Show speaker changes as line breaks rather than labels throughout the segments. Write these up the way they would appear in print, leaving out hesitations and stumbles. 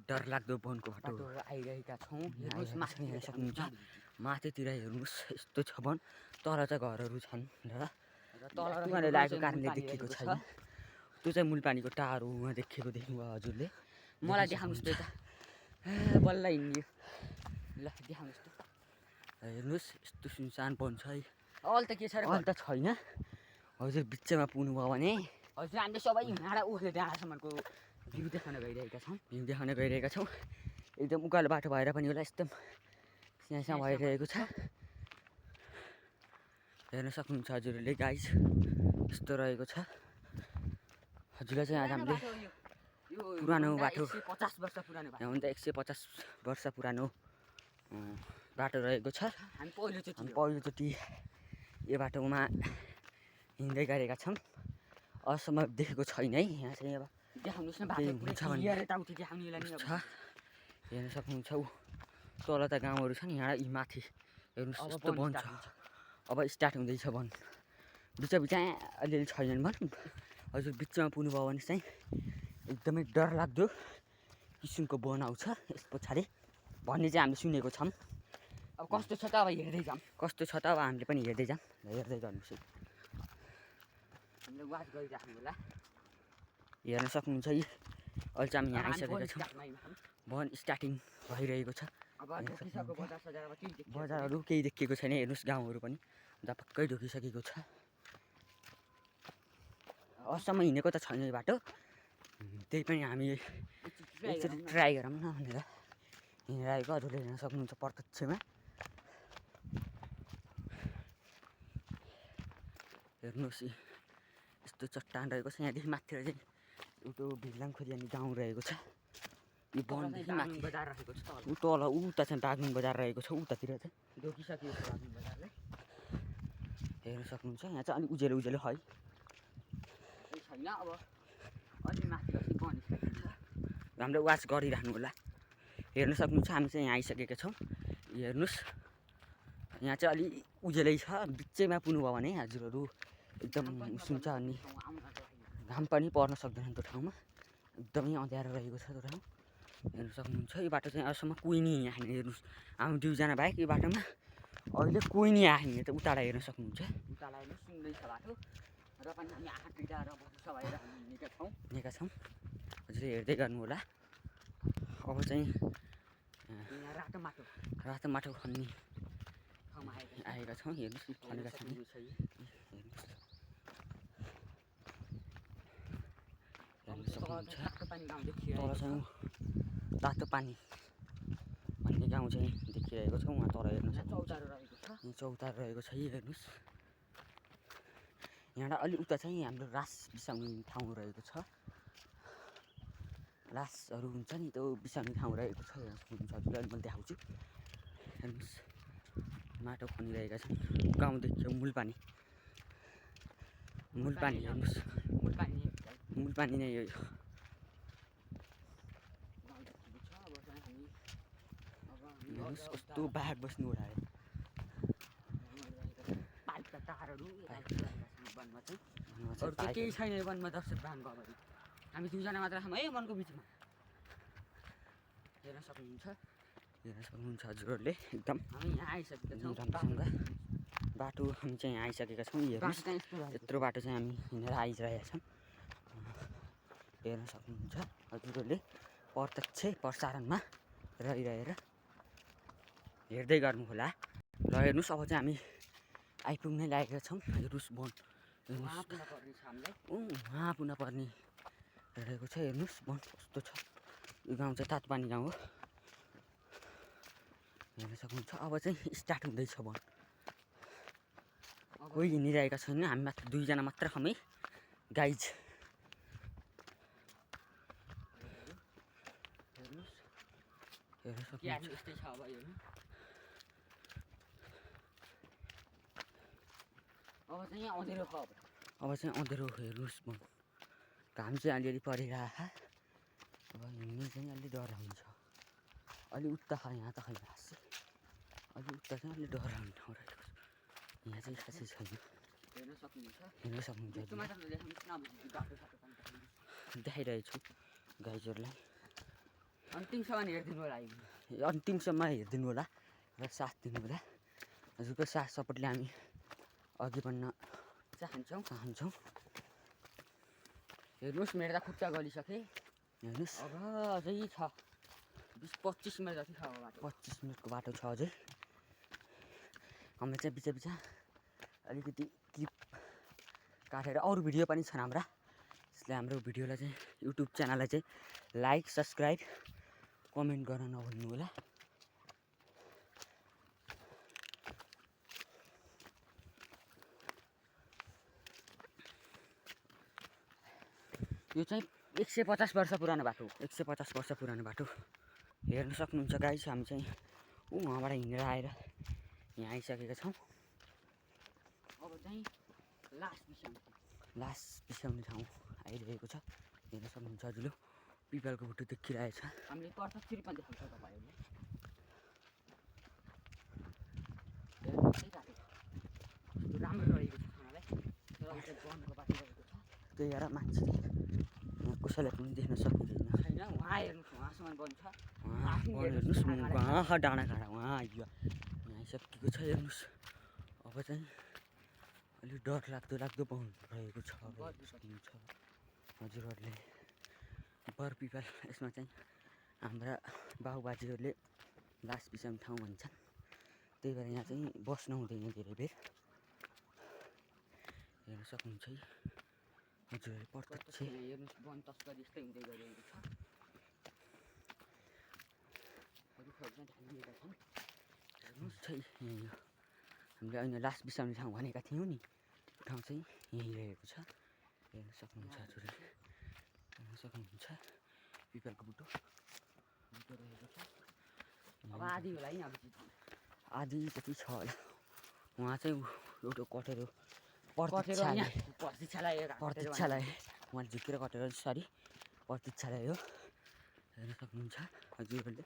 डरलाग्दो वनको बाटो
आइरहेका छौँ।
हेर्नुहोस् माथि हेर्न सक्नुहुन्छ माथितिर हेर्नुहोस् यस्तो छ वन तल चाहिँ घरहरू छन् र तल लागेको कारणले देखेको छैन त्यो चाहिँ मूलपानीको टार हो उहाँ देखेको देख्नुभयो हजुरले
मलाई देखाउनुहोस् त यता बल्ल हिँड्यो ल देखाउनुहोस् त
हेर्नुहोस् यस्तो सुनसान वन छ है
अहिले त के छ र
अहिले त छैन हजुर बिचमा पुग्नुभयो भने
हजुर हामीले सबै हिँडेर उसले त्यहाँसम्मको भ्यू देखाउन गइरहेका छौँ
एकदम उकालो बाटो भएर पनि होला एकदम यहाँ भइरहेको छ हेर्न सक्नुहुन्छ हजुरहरूले गाइज यस्तो रहेको छ हजुरलाई चाहिँ आज हामीले पुरानो बाटो
50 वर्ष पुरानो बाटो
हुन त 150 वर्ष पुरानो बाटो रहेको छ
हामी
पहिलोचोटि यो बाटोमा हिँड्दै गरेका छौँ अहिलेसम्म देखेको छैन है यहाँ चाहिँ अब
देखाउनुहोस् न बाटो पुरै क्लियर यताउति देखाउनुलाई नि
छ हेर्न सक्नुहुन्छ तल त गाउँहरू छ नि यहाँ माथि हेर्नुहोस् यस्तो वन छ अब स्टार्ट हुँदैछ वन बिचबिच अलिअलि छैनन् वन हजुर बिचमा पुग्नुभयो भने चाहिँ एकदमै डरलाग्दो किसिमको वन आउँछ यस पछाडि भन्ने चाहिँ हामीले सुनेको छौँ
अब कस्तो छ त अब हेर्दै जाऊँ
कस्तो छ त अब हामीले पनि हेर्दै जाऊँ हेर्दै गर्नुहोस्
हामीले वाच गरिराख्नु होला
हेर्न सक्नुहुन्छ है अहिले चाहिँ हामी यहाँ आइसकेका छौँ वन स्टार्टिङ भइरहेको छ बजारहरू केही देखिएको छैन हेर्नुहोस् गाउँहरू पनि झपक्कै ढोकिसकेको छ अहिलेसम्म हिँडेको त छैन यो बाटो त्यही पनि हामी एकचोटि ट्राई गरौँ न भनेर हिँडेर आएको हजुरले हेर्न सक्नुहुन्छ प्रत्यक्षमा हेर्नुहोस् यस्तो चट्टान रहेको छ यहाँदेखि माथितिर चाहिँ एउटा भिलाङखोरी अनि गाउँ रहेको छ यो वनदेखि माथि
बजार रहेको छ
तल उता चाहिँ बागलुङ बजार रहेको छ उतातिर चाहिँ
ढोकिसकेको छ बागलुङ बजारले
हेर्न सक्नुहुन्छ यहाँ चाहिँ अलिक उजेलो उजेलो है
छैन अब अलि माथि अस्ति बनिसकेको छ
हामीले वाच गरिराख्नु होला हेर्न सक्नुहुन्छ हामी चाहिँ यहाँ आइसकेका छौँ हेर्नुहोस् यहाँ चाहिँ अलि उजेलै छ बिचैमा पुग्नुभयो भने हजुरहरू एकदम सुन्छ अनि घाम पनि पर्न सक्दैन त्यो ठाउँमा एकदमै अँध्यारो रहेको छ त्यो ठाउँ हेर्न सक्नुहुन्छ यो बाटो चाहिँ अहिलेसम्म कोही नि आएन हेर्नुहोस् हामी दुईजना बाहेक यो बाटोमा अहिले कोही नि आएन त उतालाई हेर्न सक्नुहुन्छ
उतालाई हेर्नु सुन्दैछ बाटो र पनि हामी आँटिँदा र बस्छ भएर हामी
हिँडेका छौँ हजुरले हेर्दै गर्नु होला अब चाहिँ
रातो
माटो खन्ने आएका छौँ हेर्नुहोस् खनेका छौँ तल चाहिँ तातो पानी भन्ने गाउँ चाहिँ देखिरहेको छ उहाँ तल हेर्नु सक्नुहुन्छ चौतारो रहेको छ हेर्नुहोस् यहाँबाट अलि उता चाहिँ हाम्रो रास बिसाउने ठाउँ रहेको छ रासहरू हुन्छ नि त्यो बिसाउने ठाउँ रहेको छ हेर्न सक्नुहुन्छ हजुरलाई मैले देखाउँछु हेर्नुहोस् माटो खनिरहेका छन् गाउँ देखियो मूलपानी हेर्नुहोस् मूलपानी नै हो हेर्नुहोस् कस्तो बाघ बस्नु होला
केही छैन यो वनमा दर्शक बाँधको अगाडि हामी दुईजना मात्र छौँ है वनको बिचमा हेर्न
सक्नुहुन्छ हजुरहरूले एकदम
हामी यहाँ आइसकेका छौँ
राम्रोसँग बाटो हामी चाहिँ यहाँ आइसकेका छौँ हेर्नुहोस् यत्रो बाटो चाहिँ हामी हिँडेर आइरहेका छौँ हेर्न सक्नुहुन्छ हजुरहरूले प्रत्यक्ष प्रसारणमा रहिरहेर हेर्दै गर्नु होला ल हेर्नुहोस् अब चाहिँ हामी आइपुग्नै लागेका छौँ हेर्नुहोस् वन उहाँ पुग्न पर्ने रहेको छ हेर्नुहोस् वन कस्तो छ यो गाउँ चाहिँ तातोपानी गाउँ हो हेर्न सक्नुहुन्छ अब चाहिँ स्टार्ट हुँदैछ वन कोही हिँडिरहेका छैन हामी मात्र दुईजना मात्र छौँ है गाइज हेर्न सक्नुहुन्छ
अब चाहिँ अँधेरो छ
अँधेरो हेर्नुहोस् वन घाम चाहिँ अलिअलि परिरहेछ अब हिँड्ने चाहिँ अलि डर हुन्छ अलि उता छ यहाँ त खै खासै अलि उता चाहिँ अलि डराउने ठाउँ रहेको छ यहाँ चाहिँ खासै छैन हेर्न सक्नुहुन्छ देखाइरहेको छु गाइजहरूलाई
अन्तिमसम्म हेरिदिनु होला
अन्तिमसम्म हेरिदिनु होला र साथ दिनु होला। हजुरको साथ सपोर्टले हामी अघि बढ्न चाहन्छौँ।
हेर्नुहोस् मेरो त खुट्टा गलिसकेँ।
हेर्नुहोस्
अब अझै छ 20-25 मिनट जति छ अब बाटो।
25 मिनटको बाटो छ अझै। हामी चाहिँ बिच अलिकति क्लिप काटेर अरू भिडियो पनि छन् हाम्रा, यसले हाम्रो भिडियोलाई चाहिँ युट्युब च्यानललाई चाहिँ लाइक सब्सक्राइब कमेन्ट गर्न नभुल्नु होला।
यो चाहिँ 150 वर्ष पुरानो बाटो।
150 वर्ष पुरानो बाटो हेर्न सक्नुहुन्छ गाइस। हामी चाहिँ उहाँबाट हिँडेर आएर यहाँ आइसकेका छौँ।
अब चाहिँ
लास्ट बिसाउने ठाउँ आइरहेको छ। हेर्न सक्नुहुन्छ हजुरले पिपलको बुट्टो देखिरहेछ।
हामीले प्रत्यक्ष पनि देखाउँछ तपाईँहरूले। राम्रो रहेको छ खानालाई, तर उता वनको बाटो रहेको छ।
त्यही भएर मान्छेले यहाँ कसैलाई पनि देख्न सकिँदैन
छैन। उहाँ हेर्नुहोस्, उहाँसम्म बन्छ।
उहाँ हेर्नुहोस् उहाँ डाँडा काँडा उहाँ आइयो। यहाँ आइसकेको छ हेर्नुहोस्। अब चाहिँ अलिक डर लाग्दो पाउनु रहेको छ हजुरहरूले। बरपिपल यसमा चाहिँ हाम्रा बाबुबाजेहरूले लास बिसाउने ठाउँ भन्छन्। त्यही भएर यहाँ चाहिँ बस्न हुँदैन धेरै बेर। हेर्न सक्नुहुन्छ है हजुरहरूले प्रत्यक्ष।
हेर्नुहोस् वन तस्करी यस्तै हुँदै गइरहेको छ। रुखहरू चाहिँ ढालिएका छन्।
हेर्नुहोस् है यहीँ हामीले अहिले लास बिसाउने ठाउँ भनेका थियौँ नि, त्यो ठाउँ चाहिँ यहीँ रहेको छ। हेर्न सक्नुहुन्छ हजुरहरूले, हेर्न सक्नुहुन्छ पिपलको बुट्टो
रहेको छ। अब आधी होला है अब
आधी जति छ होला। उहाँ चाहिँ एउटा कटेरो
प्रतीक्षालाई
उहाँ झुकेर कटेर सरी प्रतीक्षालय हो। हेर्न सक्नुहुन्छ हजुरहरूले।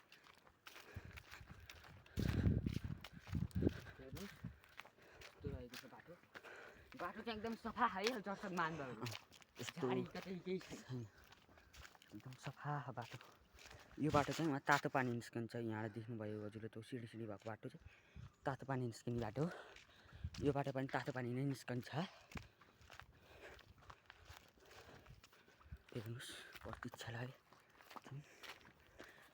बाटो चाहिँ एकदम सफा है दर्शक मान्दाहरू। केही छैन,
एकदम सफा बाटो। यो बाटो चाहिँ उहाँ तातो पानी निस्कन्छ। यहाँबाट देख्नुभयो हजुरले त्यो सिडी भएको बाटो चाहिँ तातो पानी निस्किने बाटो हो। यो बाटो पनि तातो पानी नै निस्कन्छ। हेर्नुहोस् प्रतीक्षालय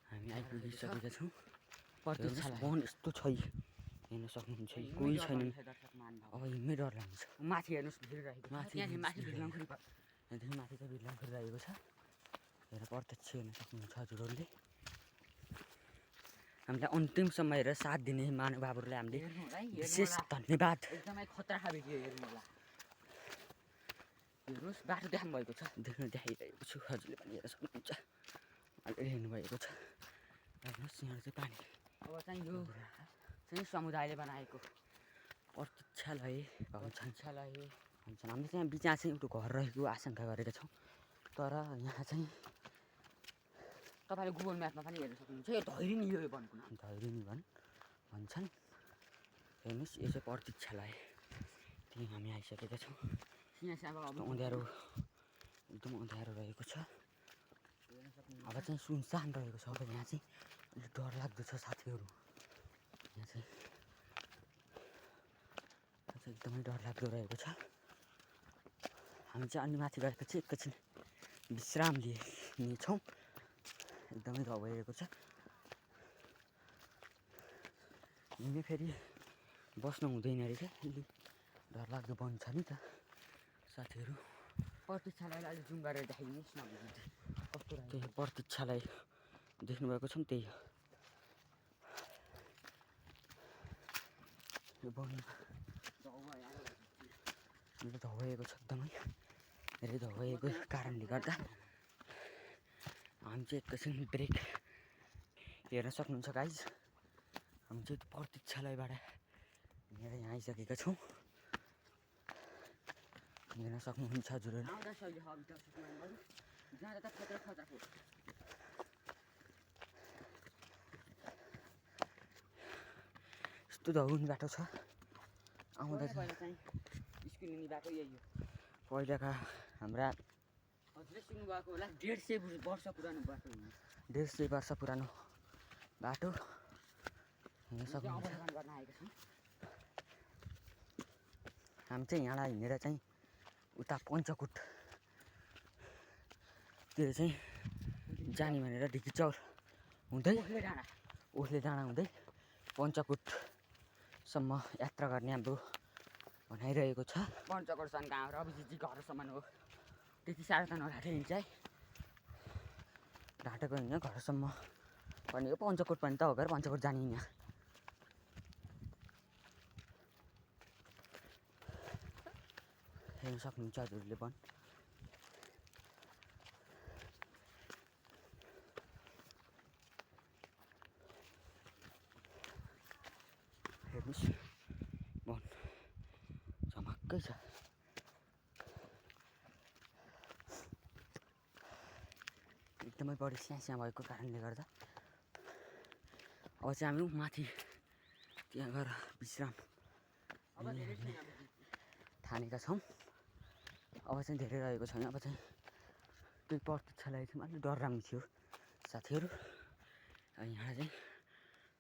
हामी आइपुगिसकेका छौँ। प्रतीक्षालय वन यस्तो छ हेर्न सक्नुहुन्छ कोही छैन। अब हिँड्नै डर लाग्छ।
माथि हेर्नुहोस् भिडिरहेको माथि
यहाँदेखि माथि चाहिँ भिडलाङ गरिरहेको छ। हेरेर प्रत्यक्ष हेर्न सक्नुहुन्छ हजुरहरूले। हामीलाई अन्तिमसम्म हेरेर साथ दिने महानुभावहरूलाई हामीले विशेष धन्यवाद।
एकदमै खतरा भिडियो हेर्नु होला। हेर्नुहोस् बाटो देख्नु भएको छ।
देखाइरहेको छु हजुरले पनि हेर्न सक्नुहुन्छ। अहिले हेर्नुभएको छ। हेर्नुहोस् यहाँ चाहिँ पानी।
अब चाहिँ यो चाहिँ समुदायले बनाएको
प्रतीक्षालय
भन्छन्।
हामीले चाहिँ बिचमा चाहिँ एउटा घर रहेको आशंका गरेका छौँ। तर यहाँ चाहिँ
तपाईँले गुगल म्यापमा पनि हेर्न सक्नुहुन्छ। यो धैर्यनी यो वनको नाम
धैर्यनी वन भन्छन्। हेर्नुहोस् यो चाहिँ प्रतीक्षालय। त्यही हामी आइसकेका छौँ।
यहाँ चाहिँ अब
अँध्यारो एकदम अँध्यारो रहेको छ। अब चाहिँ सुनसान रहेको छ। अब यहाँ चाहिँ अलिक डर लाग्दो छ साथीहरू। यहाँ चाहिँ एकदमै डर लाग्दो रहेको छ। हामी चाहिँ अनि माथि गएपछि एकैछिन विश्राम लिनेछौँ। एकदमै भइरहेको छ। हिँड्ने फेरि बस्नु हुँदैन रहेछ। अलिक डरलाग्दो वन छ नि त साथीहरू।
प्रतीक्षालयलाई अलिक जुम गरेर देखाइदिनुहोस् न। कस्तो
त्यही प्रतीक्षालय देख्नुभएको छ नि त्यही हो। यो वन धोएको छ एकदमै धेरै धोएको कारणले गर्दा हामी चाहिँ एकैछिन ब्रेक हेर्न सक्नुहुन्छ गाइज। हामी चाहिँ प्रतीक्षालयबाट हिँडेर यहाँ आइसकेका छौँ। हेर्न सक्नुहुन्छ हजुरहरू। यस्तो धौनी बाटो छ। आउँदा चाहिँ
स्कुल हुने बाटो यही हो।
पहिलाका हाम्रा
हजुरले सुन्नुभएको होला 150 वर्ष पुरानो बाटो हो।
150 वर्ष पुरानो बाटो हेर्न सक्नुहुन्छ।
अवलोकन गर्न आएका छौँ।
हामी चाहिँ यहाँबाट हिँडेर चाहिँ उता पञ्चकोटतिर चाहिँ जाने भनेर ढिकीचौर हुँदै ओखले डाँडा हुँदै पञ्चकोटसम्म यात्रा गर्ने हाम्रो भनाइरहेको छ।
पञ्चकोटसम्म कहाँ हो, अभिजितजी घरसम्म हो। त्यति साह्रो त नघाटे हिँड्छ है।
घाटेको होइन, घरसम्म भनेको पञ्चकोट पनि त हो गएर पञ्चकोट जाने यहाँ। हेर्न सक्नुहुन्छ हजुरले वन। हेर्नुहोस् वन झमक्कै छ। एकदमै बढी स्याहाँ भएको कारणले गर्दा अब चाहिँ हामी माथि त्यहाँ गएर विश्राम ठानेका छौँ। अब चाहिँ धेरै रहेको छैन। अब चाहिँ त्यही प्रतीक्षालाई चाहिँ अलिक डर लाग्ने थियो साथीहरू। यहाँ चाहिँ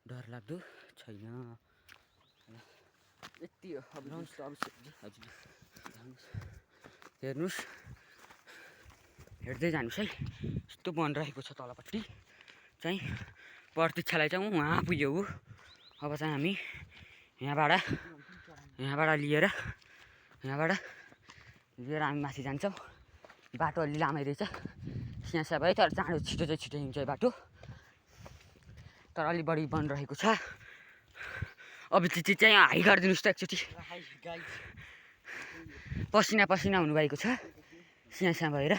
डर लाग्दो छैन।
यति हो। अब अभिषेकजी हजुर
हेर्नुहोस्, हेर्दै जानुहोस् है। यस्तो बनिरहेको छ तलपट्टि चाहिँ प्रतीक्षालाई चाहिँ उहाँ पुग्यो ऊ। अब चाहिँ हामी यहाँबाट लिएर हामी माथि जान्छौँ। बाटो अलि लामै रहेछ, स्याहाँ भयो तर चाँडो छिटो हिँड्छ यो बाटो। तर अलि बढी बनिरहेको छ। अभिजित चाहिँ हाई गरिदिनुहोस् त एकचोटि। पसिना हुनुभएको छ स्याहाँ भएर।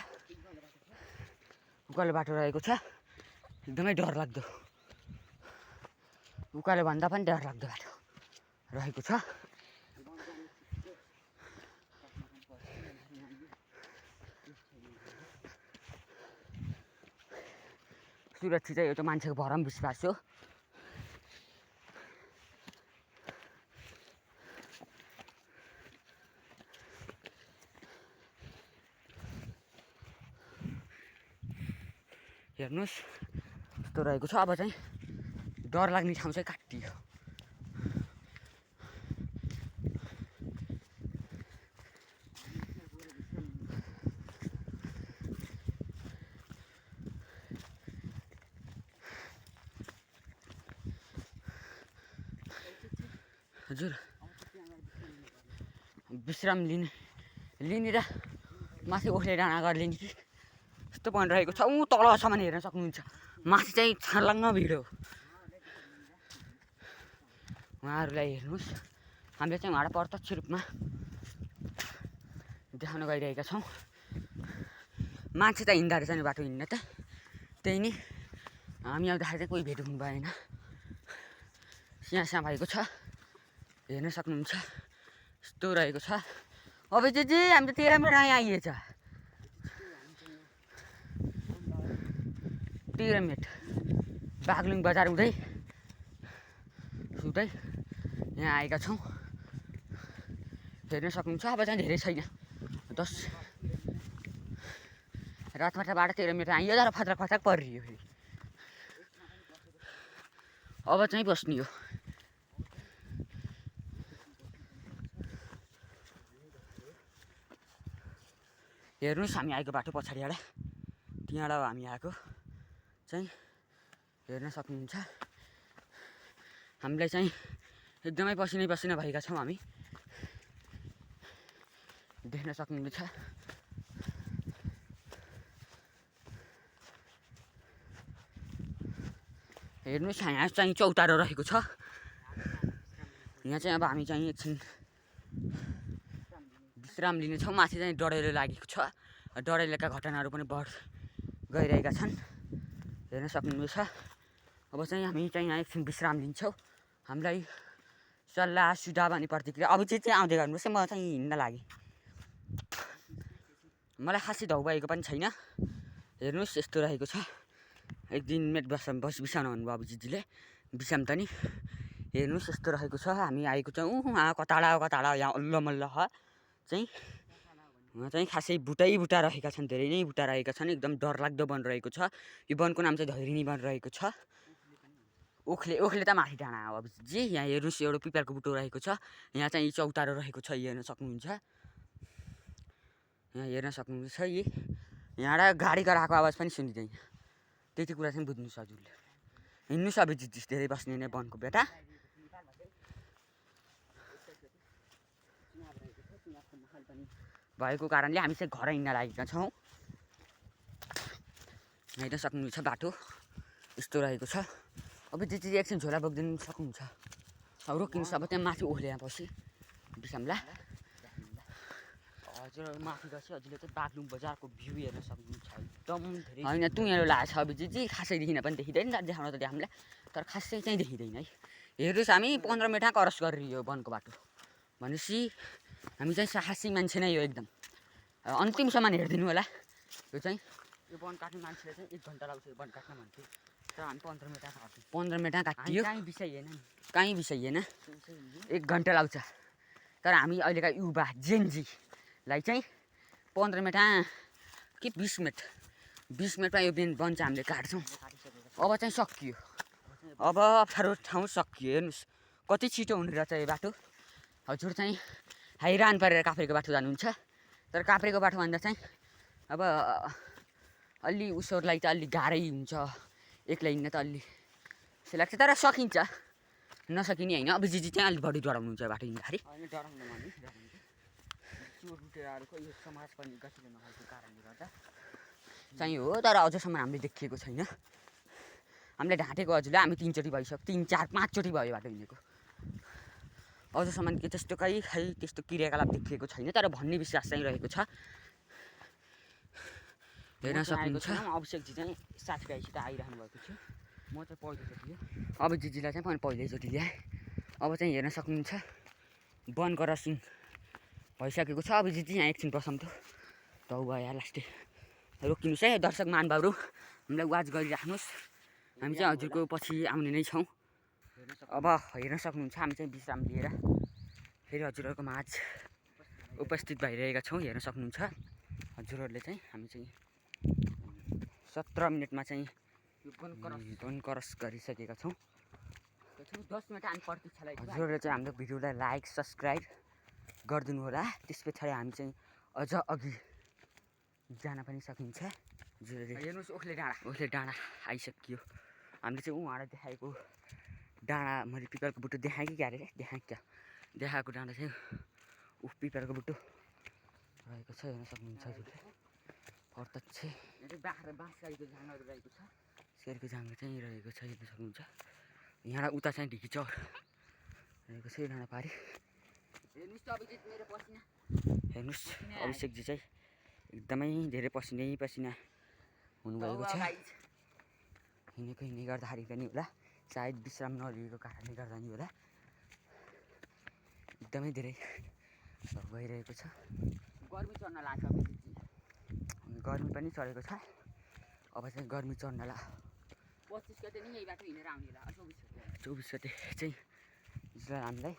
उकालो बाटो रहेको छ, एकदमै डरलाग्दो। उकालो भन्दा पनि डरलाग्दो बाटो रहेको छ। सुरक्षित चाहिँ एउटा मान्छेको भरम विश्वास हो। हेर्नुहोस् यस्तो रहेको छ। अब चाहिँ डर लाग्ने ठाउँ चाहिँ काटियो। हजुर विश्राम लिने र माथि ओखले डाँडा गरेर लिने कि यस्तो बनिरहेको छ। तलसम्म हेर्न सक्नुहुन्छ। माथि चाहिँ छर्लङ्ग भिड हो। उहाँहरूलाई हेर्नुहोस्, हामीले चाहिँ उहाँबाट प्रत्यक्ष रूपमा देखाउन गइरहेका छौँ। मान्छे त हिँड्दा रहेछ नि बाटो हिँड्न त, त्यही नि हामी आउँदाखेरि चाहिँ कोही भेट हुनु भएन। स्याहाँ भएको छ, हेर्न सक्नुहुन्छ। यस्तो रहेको छ। अभिजितजी हामी त 13 मिनट यहाँ आइएछ। 13 मिनट बागलुङ बजार हुँदै यहाँ आएका छौँ। हेर्न सक्नुहुन्छ। अब चाहिँ धेरै छैन, 10 रातमाटाबाट 13 मिनट आइयो तर फत्रक परियो फेरि। अब चाहिँ बस्ने हो। हेर्नुहोस् हामी आएको बाटो पछाडिबाट त्यहाँबाट हामी आएको चाहिँ हेर्न सक्नुहुन्छ। हामीलाई चाहिँ एकदमै पसिना भएका छौँ हामी, देख्न सक्नुहुन्छ। हेर्नुहोस् यहाँ चाहिँ चौतारो रहेको छ। यहाँ चाहिँ अब हामी चाहिँ एकछिन विश्राम लिनेछौँ। माथि चाहिँ डढेलो लागेको छ। डढेलोका घटनाहरू पनि गइरहेका छन्, हेर्न सक्नुहुन्छ। अब चाहिँ हामी चाहिँ यहाँ एकछिन विश्राम लिन्छौँ। हामीलाई सल्लाह सुझाव अनि प्रतिक्रिया अभिजित चाहिँ आउँदै गर्नुहोस्। म चाहिँ हिँड्न लागेँ। मलाई खासै धौ भएको पनि छैन। हेर्नुहोस् यस्तो रहेको छ। एक दिन मेट बिसाउनु भन्नुभयो अभिजितजीले। बिसाम त नि। हेर्नुहोस् यस्तो रहेको छ। हामी आएको चाहिँ कताडा यहाँ अल्ल मल्ल चाहिँ उहाँ चाहिँ खासै बुटा रहेका छन्, धेरै नै बुटा रहेका छन्, एकदम डरलाग्दो वन रहेको छ। यो वनको नाम चाहिँ धैरिनी वन रहेको छ। ओखले त माथि डाँडा हो। अब जे यहाँ हेर्नुहोस् एउटा पिपलको बुटो रहेको छ, यहाँ चाहिँ चौतारो रहेको छ, हेर्न सक्नुहुन्छ। यहाँ हेर्न सक्नुहुन्छ यी यहाँबाट गाडी कराएको आवाज पनि सुनिँदैन, त्यति कुरा चाहिँ बुझ्नुहोस् हजुरले। हिँड्नुहोस् अब जितिस धेरै बस्ने नै वनको बेटा। भएको कारणले हामी चाहिँ घर हिँड्न लागेका छौँ। हेर्न सक्नुहुन्छ बाटो यस्तो रहेको छ। अब त्यति एकछिन झोला बोकिदिनु सक्नुहुन्छ। अब रोकिनुहोस्, अब त्यहाँ माथि ओख्ले यहाँ पछि बिसामला हजुर माथि गएपछि हजुरले चाहिँ बागलुङ बजारको भ्यू हेर्न सक्नुहुन्छ। एकदम धेरै होइन तुँहरू लागेको छ। अब जे खासै देखिन पनि देखिँदैन, देखाउन त हामीलाई, तर खासै चाहिँ देखिँदैन है। हेर्नुहोस् हामी 15 मिनटमा क्रस गरेर यो वनको बाटो भनेपछि हामी चाहिँ साहसी मान्छे नै हो एकदम। अन्तिमसम्म हेरिदिनु होला। यो चाहिँ यो वन काट्ने मान्छेले चाहिँ 1 घन्टा लाग्छ यो वन काट्न भन्थ्यो, तर हामी 15 मिनटमा काट्यौँ। 15 मिनटमा काटियो, कहीँ बिसाइएन 1 घन्टा लाग्छ। तर हामी अहिलेका युवा जेनजीलाई चाहिँ 15 मिनटमा कि 20 मिनटमा यो वन चाहिँ हामीले काट्छौँ। अब चाहिँ सकियो, अब अप्ठ्यारो ठाउँ सकियो। हेर्नुहोस् कति छिटो हुने रहेछ यो बाटो। हजुर चाहिँ हैरान पारेर काभ्रेको बाटो जानुहुन्छ, तर काभ्रेको बाटो भन्दा चाहिँ अब अलि उसहरूलाई त अलि गाह्रै हुन्छ, एक्लै हिँड्न त अलि जस्तो लाग्छ, तर सकिन्छ, नसकिने होइन। अब जिजी चाहिँ अलिक बढी डराउनुहुन्छ बाटो हिँड्दाखेरि। होइन डराउनु भने चोर लुटेराहरूको यो समाज पनि गतिलो नभएको कारणले गर्दा चाहिँ हो, तर अझसम्म हामीले देखिएको छैन। हामीले ढाँटेको हजुरले हामी 3 चोटि भइसक्यो, 3, 4, 5 चोटि भयो बाटो हिँडेको। अझसम्म के त्यस्तो त्यस्तो क्रियाकलाप देखिएको छैन, तर भन्ने विश्वास चाहिँ रहेको छ। हेर्न सक्नुहुन्छ अभिषेकजी चाहिँ साथीभाइसित आइरहनु भएको थियो, म चाहिँ पहिलोचोटि हो। अब जिजीलाई चाहिँ पनि पहिल्यैचोटि ल्याएँ। अब चाहिँ हेर्न सक्नुहुन्छ वन क्रसिङ भइसकेको छ। अब जिजी यहाँ एकछिन बसौँ त तौ भयो लास्टै रोकिनुहोस् है दर्शक महानुभावहरू, हामीलाई वाच गरिराख्नुहोस्। हामी चाहिँ हजुरको पछि आउने नै छौँ। अब हेर्न सक्नुहुन्छ हामी चाहिँ विश्राम लिएर फेरि हजुरहरूको माझ उपस्थित भइरहेका छौँ। हेर्न सक्नुहुन्छ हजुरहरूले चाहिँ हामी चाहिँ 17 मिनटमा चाहिँ वन क्रस गरिसकेका छौँ। 10 मिनट हामी प्रतीक्षालाई हजुरहरूले चाहिँ हाम्रो भिडियोलाई लाइक सब्सक्राइब गरिदिनु होला। त्यस पछाडि हामी चाहिँ अझ अघि जान पनि सकिन्छ। हजुरहरूले हेर्नुहोस् ओख्ले डाँडा आइसकियो। हामीले चाहिँ उहाँलाई देखाएको डाँडा मैले पिपलको बुटो देखाएँ कि क्या अरे देखाएको डाँडा चाहिँ पिपलको बुटो रहेको छ। हेर्न सक्नुहुन्छ हजुरले प्रत्यक्ष बाँसगाईको झाङहरू रहेको छ, शेरको झाङ चाहिँ रहेको छ। हेर्न सक्नुहुन्छ यहाँबाट उता चाहिँ ढिकीचौर रहेको छ। यो डाँडा पारि हेर्नुहोस् अभिषेकजी चाहिँ एकदमै धेरै पसिना हुनुभएको छ। हिँडेको गर्दाखेरि पनि होला, सायद विश्राम नलिएको कारणले गर्दा नि होला, एकदमै धेरै भइरहेको छ। गर्मी चढ्न लाग्छ, गर्मी पनि चढेको छ। अब चाहिँ गर्मी चढ्न ला 25 गते नै यही बाटो हिँडेर आउने होला। 24 गते चाहिँ हामीलाई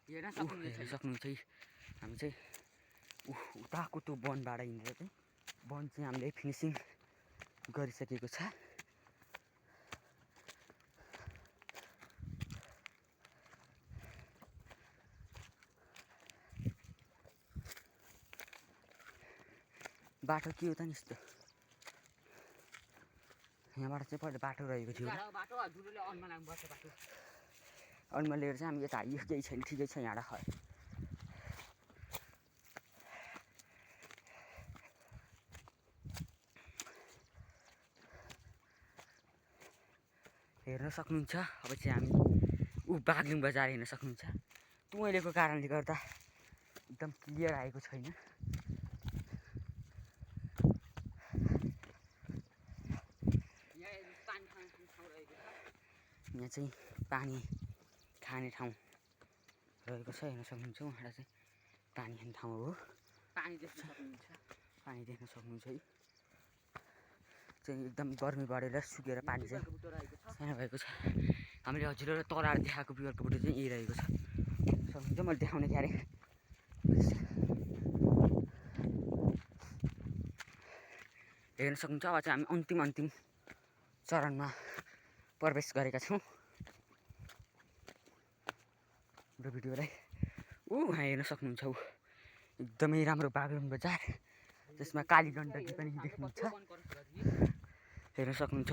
हेर्न सक्नुहुन्छ। हामी चाहिँ उताको त्यो वनबाट हिँडेर चाहिँ वन चाहिँ हामीले फिनिसिङ गरिसकेको छ। बाटो के हो त नि यस्तो, यहाँबाट चाहिँ पहिला बाटो रहेको थियो। अनमा लिएर चाहिँ हामी यता आइयो, केही छैन, ठिकै छ। यहाँबाट हेर्न सक्नुहुन्छ। अब चाहिँ हामी बागलुङ बजार हेर्न सक्नुहुन्छ। तुइलेको कारणले गर्दा एकदम क्लियर आएको छैन। यहाँ चाहिँ पानी खाने ठाउँ रहेको छ। हेर्न सक्नुहुन्छ उहाँबाट चाहिँ पानी खाने ठाउँ हो। पानी देख्न सक्नुहुन्छ है। चाहिँ एकदम गर्मी बढेर सुकेर पानी चाहिँ सानो भएको छ। हामीले हजुरहरू तरार देखाएको पिपलको बुटो चाहिँ यही रहेको छ। सक्नुहुन्छ मैले देखाउने क्यारे हेर्न सक्नुहुन्छ। अब चाहिँ हामी अन्तिम चरणमा प्रवेश गरेका छौँ हाम्रो भिडियोलाई। वहाँ हेर्न सक्नुहुन्छ एकदमै राम्रो बागलुङ बजार, त्यसमा काली गण्डकी पनि देख्नुहुन्छ, हेर्न सक्नुहुन्छ।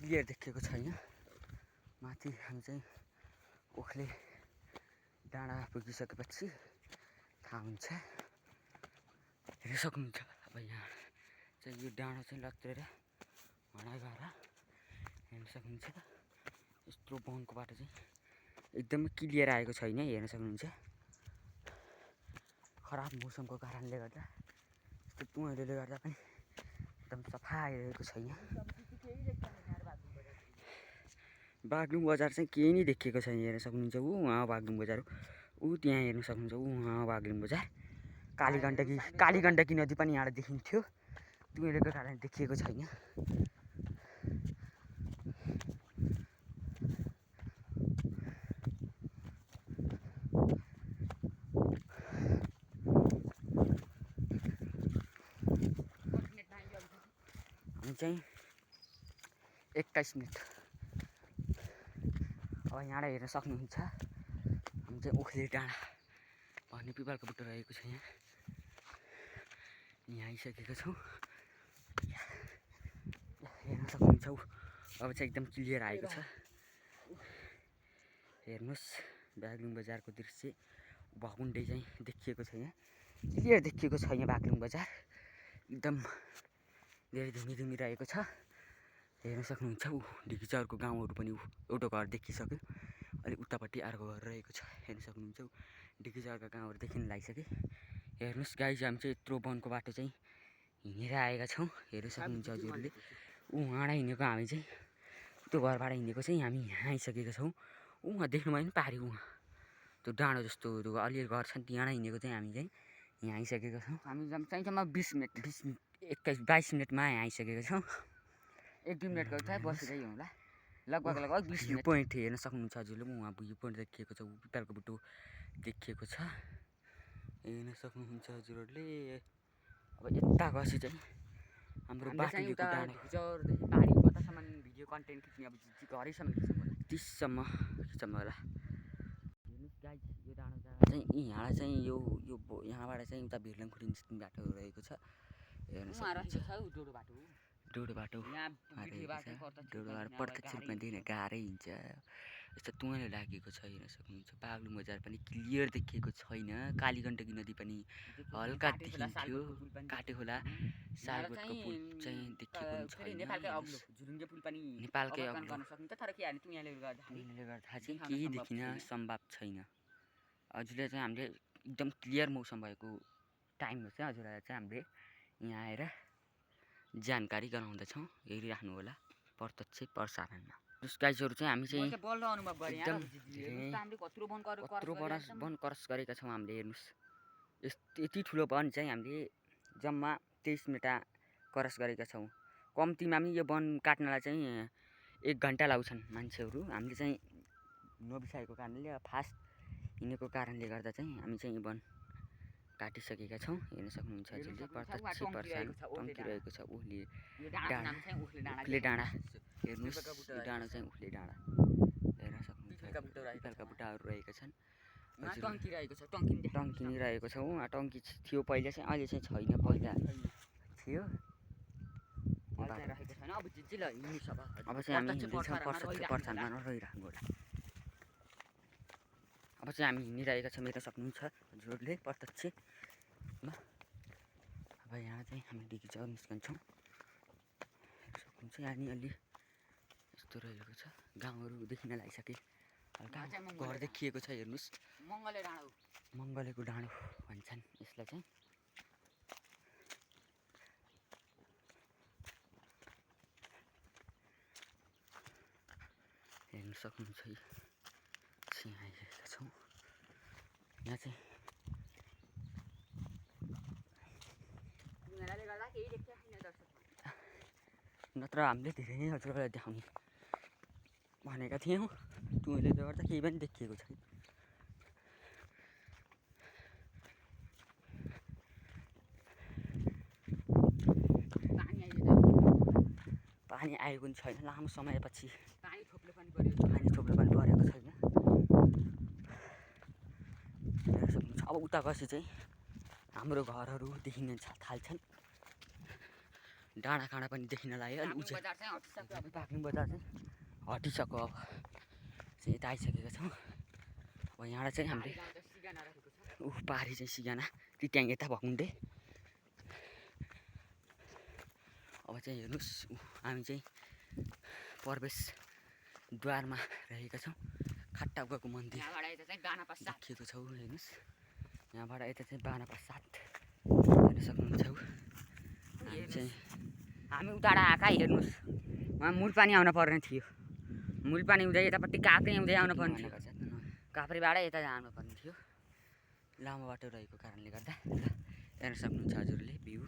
क्लियर देखिएको छैन। माथि हामी चाहिँ ओखले डाँडा पुगिसकेपछि थाहा हुन्छ, हेर्न सक्नुहुन्छ। अब यहाँ चाहिँ यो डाँडा चाहिँ लत्रेर हडा गएर हेर्न सक्नुहुन्छ। यत्रो वनको बाटो चाहिँ एकदमै क्लियर आएको छैन, हेर्न सक्नुहुन्छ। खराब मौसमको कारणले गर्दा यस्तो धुवाँले गर्दा पनि एकदम सफा आइरहेको छैन। बागलुङ बजार चाहिँ केही नै देखिएको छैन, हेर्न सक्नुहुन्छ। उहाँ बागलुङ बजार ऊ त्यहाँ हेर्न सक्नुहुन्छ। उहाँ बागलुङ बजार काली गण्डकी नदी पनि यहाँ देखिन्थ्यो, धुवाँलेको कारण देखिएको छैन। हामी चाहिँ 21 मिनट अब यहाँ हेर्न सक्नुहुन्छ। हामी चाहिँ ओखले डाँडा भन्ने पिपलको बुट्टो रहेको छ, यहाँ आइसकेको छौँ, हेर्न सक्नुहुन्छ। अब चाहिँ एकदम क्लियर आएको छ, हेर्नुहोस्। बागलुङ बजारको दृश्य भकुन्डे चाहिँ देखिएको छैन, क्लियर देखिएको छैन बागलुङ बजार, एकदम धेरै धुमी रहेको छ, हेर्न सक्नुहुन्छ। ढिकीचौरको गाउँहरू पनि एउटा घर देखिसक्यो, अलि उतापट्टि अर्को घर रहेको छ, हेर्न सक्नुहुन्छ। ढिकीचौरका गाउँहरू देखिन लागिसके। हेर्नुहोस् गाइज, हामी चाहिँ यत्रो वनको बाटो चाहिँ हिँडेर आएका छौँ, हेर्न सक्नुहुन्छ हजुरहरूले। उहाँबाट हिँडेको हामी चाहिँ त्यो घरबाट हिँडेको चाहिँ हामी यहाँ आइसकेका छौँ। उहाँ देख्नुभयो नि पारि, उहाँ त्यो डाँडो जस्तो त्यो अलिअलि घर छन्, त्यहाँ हिँडेको चाहिँ हामी चाहिँ यहाँ आइसकेका छौँ। हामी चाहिन्छ 20 मिनट 22 मिनटमा यहाँ आइसकेका छौँ। 1-2 मिनटको चाहिँ बसिँदै होला, लगभग 20 मिनट। पोइन्ट हेर्न सक्नुहुन्छ हजुरले, उहाँ भ्यू पोइन्ट देखिएको छ, पिपलको बुट्टो देखिएको छ, हेर्न सक्नुहुन्छ हजुरहरूले। अब यता गएपछि चाहिँ हाम्रो बाटोको ढिकीचौरदेखि पारि कतासम्म भिडियो कन्टेन्ट खिच्ने, अब घरैसम्म खिचौँ होला, 30सम्म खिचौँ होला। हेर्नुहोस् गाइज, यो डाँडो चाहिँ यहाँ चाहिँ यो यहाँबाट चाहिँ उता भिरलङखुरी निस्किने बाटो रहेको छ, हेर्न सक्नुहुन्छ। डोडो बाटो प्रत्यक्ष रूपमा देखिन गाह्रै हुन्छ, यस्तो धुवाँले लागेको छ, हेर्न सक्नुहुन्छ। बागलुङ बजार पनि क्लियर देखिएको छैन, काली गण्डकी नदी पनि हल्का देखिन्थ्यो, काटे खोला सालकोटको पुल चाहिँ देखिएको छैन, नेपालकै अग्लो गर्दा चाहिँ केही देखिन सम्भव छैन। हजुरले चाहिँ हामीले एकदम क्लियर मौसम भएको टाइममा चाहिँ हजुरलाई चाहिँ हामीले यहाँ आएर जानकारी गराउँदछौँ, हेरिराख्नु होला प्रत्यक्ष प्रसारणमा। गाइजहरू चाहिँ हामी चाहिँ एकदम कत्रो वन क्रस गरेका छौँ हामीले, हेर्नुहोस्। यति ठुलो वन चाहिँ हामीले जम्मा 23 मिनट क्रस गरेका छौँ। कम्तीमा पनि यो वन काट्नलाई चाहिँ 1 घन्टा लाउँछन् मान्छेहरू। हामीले चाहिँ नबिसाएको कारणले, फास्ट हिँडेको कारणले गर्दा चाहिँ हामी चाहिँ यो वन काटिसकेका छौँ, हेर्न सक्नुहुन्छ हजुरले। प्रत्यक्ष प्रसारण टङ्किरहेको छ ओखले डाँडा, हेर्नुहोस्। यो डाँडा चाहिँ ओखले डाँडा, हेर्न सक्नुहुन्छ। पिपलका बुट्टाहरू रहेका छन्, टङ्किरहेको छ। उहाँ टङ्की थियो पहिला चाहिँ, अहिले चाहिँ छैन, पहिला थियो। अब चाहिँ हामी हिँड्दैछौँ प्रत्यक्ष प्रसारणमा रहिराख्नु होला। अब चाहिँ हामी हिँडिरहेका छौँ, हेर्न सक्नुहुन्छ हजुरहरूले प्रत्यक्षमा। अब यहाँ चाहिँ हामी ढिकीचौर निस्कन्छौँ, हेर्न सक्नुहुन्छ। यहाँ नि अलि यस्तो रहेको छ, गाउँहरू देखिन लागिसके, हल्का घर देखिएको छ, हेर्नुहोस्। मङ्गलेको डाँडो भन्छन् यसलाई चाहिँ। हेर्न सक्नुहुन्छ, यहाँ आइरहेका छौँ। यहाँ चाहिँ नत्र हामीले धेरै नै हजुरलाई देखाउने भनेका थियौँ टुहुँले गर्दा केही पनि देखिएको छैन। पानी आएको पनि छैन लामो समयपछि।
पानी थोप्लो पनि पऱ्यो।
पानी थोप्लो पनि परेको छैन। हेर्न सक्नुहुन्छ अब उता गएपछि चाहिँ हाम्रो घरहरू देखिन थाल्छन्। डाँडाकाँडा पनि देखिन लाग्यो। अनि उज्यालो पाक्लिङ बजार चाहिँ हटिसक्यो। अब चाहिँ यता आइसकेका छौँ। अब यहाँबाट चाहिँ हामीले पारी चाहिँ सिगाना टिट्याङ यता भकुन्डे। अब चाहिँ हेर्नुहोस् हामी चाहिँ प्रवेशद्वारमा रहेका छौँ। खाट्टाउकाको मन्दिर देखिएको छौँ। हेर्नुहोस् यहाँबाट यता चाहिँ बानाप्रसाद हेर्न सक्नुहुन्छ।
हामी उताबाट आएका हेर्नुहोस् उहाँ मूलपानी आउन पर्ने थियो। मूलपानी हुँदै यतापट्टि काभ्रे हुँदै आउनु पर्ने थियो। काभ्रेबाट यता जानुपर्ने थियो।
लामो बाटो रहेको कारणले गर्दा हेर्न सक्नुहुन्छ हजुरले भ्यू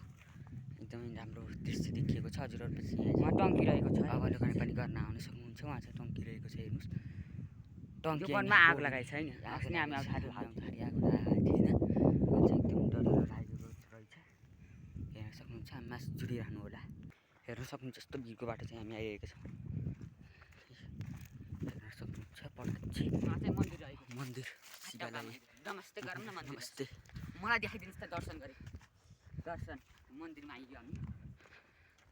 एकदमै राम्रो दृश्य देखिएको छ। हजुरहरू पछि
उहाँ टङ्किरहेको छ।
अवलोकन पनि गर्न आउन सक्नुहुन्छ। उहाँ चाहिँ टङ्किरहेको छ। हेर्नुहोस्
टङ्कीमा आग लगाएको छैन। अस्ति हामी
आगो थिएन। एकदम डरलाग्दो लागेको रहेछ। हेर्न सक्नुहुन्छ हामी मासु जुडिरहनु होला। हेर्न सक्नुहुन्छ यस्तो भिरको बाटो चाहिँ हामी आइरहेको छौँ। हेर्न सक्नुहुन्छ प्रत्यक्ष मन्दिर शिवालय।
नमस्ते गरौँ न मन्दिर।
नमस्ते।
मलाई देखाइदिनुहोस् त दर्शन गरे। दर्शन मन्दिरमा आइयो हामी।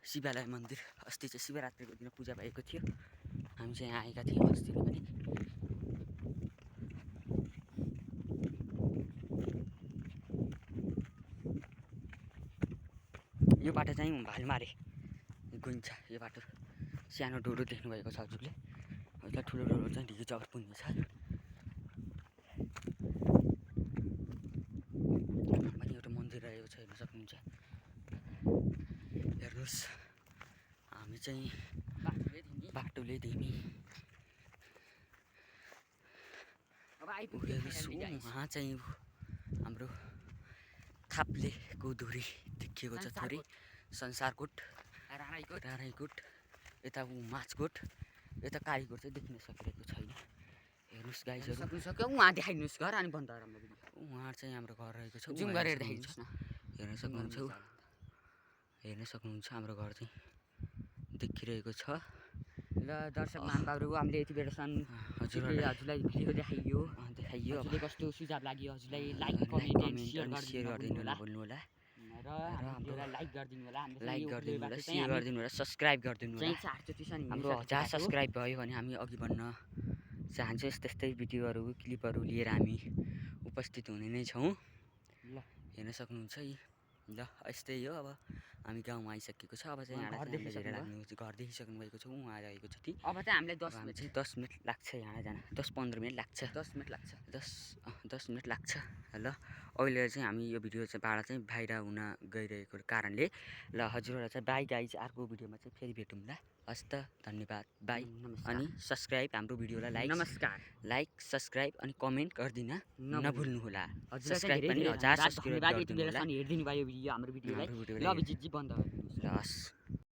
शिवालय मन्दिर अस्ति चाहिँ शिवरात्रिको दिन पूजा भएको थियो। हामी चाहिँ यहाँ आएका थियौँ अस्ति पनि। यो बाटो चाहिँ भालमारे गइन्छ। यो बाटो सानो डोरो देख्नुभएको छ हजुरले। हजुरलाई ठुलो डोरो चाहिँ ढिकी चौर पुग्नेछ। पनि एउटा मन्दिर रहेको छ हेर्न सक्नुहुन्छ। हेर्नुहोस् हामी चाहिँ बाटोले धिमी उहाँ चाहिँ हाम्रो थाप्लेको धुरी देखिएको छ। थोरै संसारकोट राराइकोट यता माछकोट यता कालीकोट चाहिँ देखिन सकिरहेको छैन। हेर्नुहोस् गाइजहरू
सक्यो उहाँ देखाइदिनुहोस् घर अनि बन्द राम्रो
उहाँ चाहिँ हाम्रो घर रहेको छ।
जुम गरेर देखाइदिनुहोस् न।
हेर्न सक्नुहुन्छ हाम्रो घर चाहिँ देखिरहेको छ।
ल दर्शक महानुभावहरू हामीले यति बेलासम्म हजुरलाई भिडियो देखाइयो। हजुरले कस्तो सुझाव लाग्यो हजुरलाई लाइक कमेन्ट अनि सेयर गरिदिनु
होला।
र हामीलाई लाइक गरिदिनु होला।
लाइक गरिदिनु होला, सेयर गरिदिनु होला, सब्सक्राइब गरिदिनु होला। हाम्रो 1000 सब्सक्राइब भयो भने हामी अघि बढ्न चाहन्छौँ। त्यस्तै भिडियोहरू क्लिपहरू लिएर हामी उपस्थित हुने नै छौँ।
ल
हेर्न सक्नुहुन्छ यी। ल यस्तै हो। अब हामी गाउँमा आइसकेको छ। अब चाहिँ घर देखिसक्नु भएको छ। उहाँ आइरहेको छ।
अब चाहिँ हामीलाई
10 मिनट लाग्छ यहाँ जान। 10-15 मिनट लाग्छ।
10 मिनट लाग्छ।
10 मिनट लाग्छ। ल अहिले चाहिँ हामी यो भिडियो चाहिँ बाट चाहिँ भाइरल हुन गइरहेको कारणले ल हजुरहरूलाई चाहिँ बाई गाइज अर्को भिडियोमा चाहिँ फेरि भेटौँला। हस् त धन्यवाद बाई। अनि सब्सक्राइब हाम्रो भिडियोलाई लाइक सब्सक्राइब अनि कमेन्ट गरिदिन नभुल्नु होला। सब्सक्राइब पनि 1000 सब्सक्राइब गरिदिनु होला।
हेरिदिनु भयो भिडियो हाम्रो भिडियोलाई। ल अभिजितजी बन्द गरिदिनुहोस्।
ल हस्।